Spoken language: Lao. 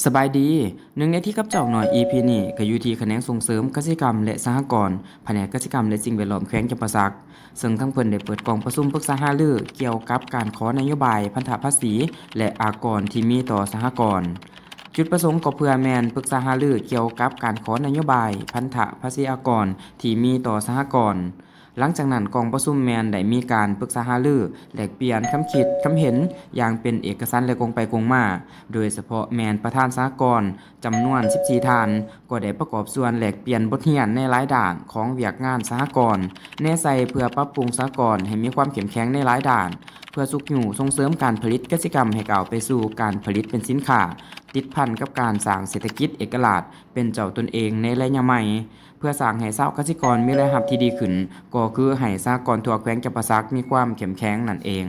ສະບາຍດີ, ໜຶ່ງໃນທີ່ກັບຈອກໜ້ອຍ ອີພີ ນີ້ກໍຢູ່ທີ່ຂະແໜງສົ່ງເສີມກະສິກຳ ແລະ ສະຫະກອນ, ພະແນກກະສິກຳ ແລະ ສິ່ງແວດລ້ອມ ແຂວງຈຳປາສັກ, ເຊິ່ງທາງເພິ່ນໄດ້ເປີດກອງປະຊຸມປຶກສາຫາລືກ່ຽວກັບການຂໍນະໂຍບາຍພັນທະພາສີ ແລະ ອາກອນທີ່ມີຕໍ່ສະຫະກອນ. ຈຸດປະສົງກໍເພື່ອແມ່ນປຶກສາຫາລືກ່ຽວກັບການຂໍນະໂຍບາຍພັນທະພາສີອາກອນທີ່ມີຕໍ່ສະຫະກອນ. ຫຼັງຈາກນັ້ນກອງປະຊຸມແມ່ນໄດ້ມີການປຶກສາຫາລື, ແລກປ່ຽນຄຳຄິດຄຳເຫັນຢ່າງເປັນເອກະສັນ ແລະ ກົງໄປກົງມາ, ໂດຍສະເພາະແມ່ນປະທານສະຫະກອນຈຳນວນສິບສີ່ທ່ານ ກໍໄດ້ປະກອບສ່ວນແລກປ່ຽນບົດຮຽນໃນຫຼາຍດ້ານຂອງວຽກງານສະຫະກອນ, ແນໃສ່ເພື່ອປັບປຸງສະຫະກອນໃຫ້ມີຄວາມເຂັ້ມແຂງໃນຫຼາຍດ້ານ, ເພື່ອຊຸກຍູ້ສົ່ງເສີມການຜະລິດກະສິກຳໃຫ້ກ້າວໄປສູ່ການຜະລິດເປັນສິນຄ້າ, ຕິດພັນກັບການສ້າງເສດຖະກິດເອກະລາດ ເປັນເຈົ້າຕົນເອງໃນໄລຍະໃໝ່. ເພື່ອສ້າງໃຫ້ຊາວກະສິກອນມີລາຍຮັບທີ່ດີຂຶ້ນ ກໍຄືໃຫ້ສະຫະກອນທົ່ວແຂວງຈຳປາສັກມີຄວາມເຂັ້ມແຂງນັ້ນເອງ.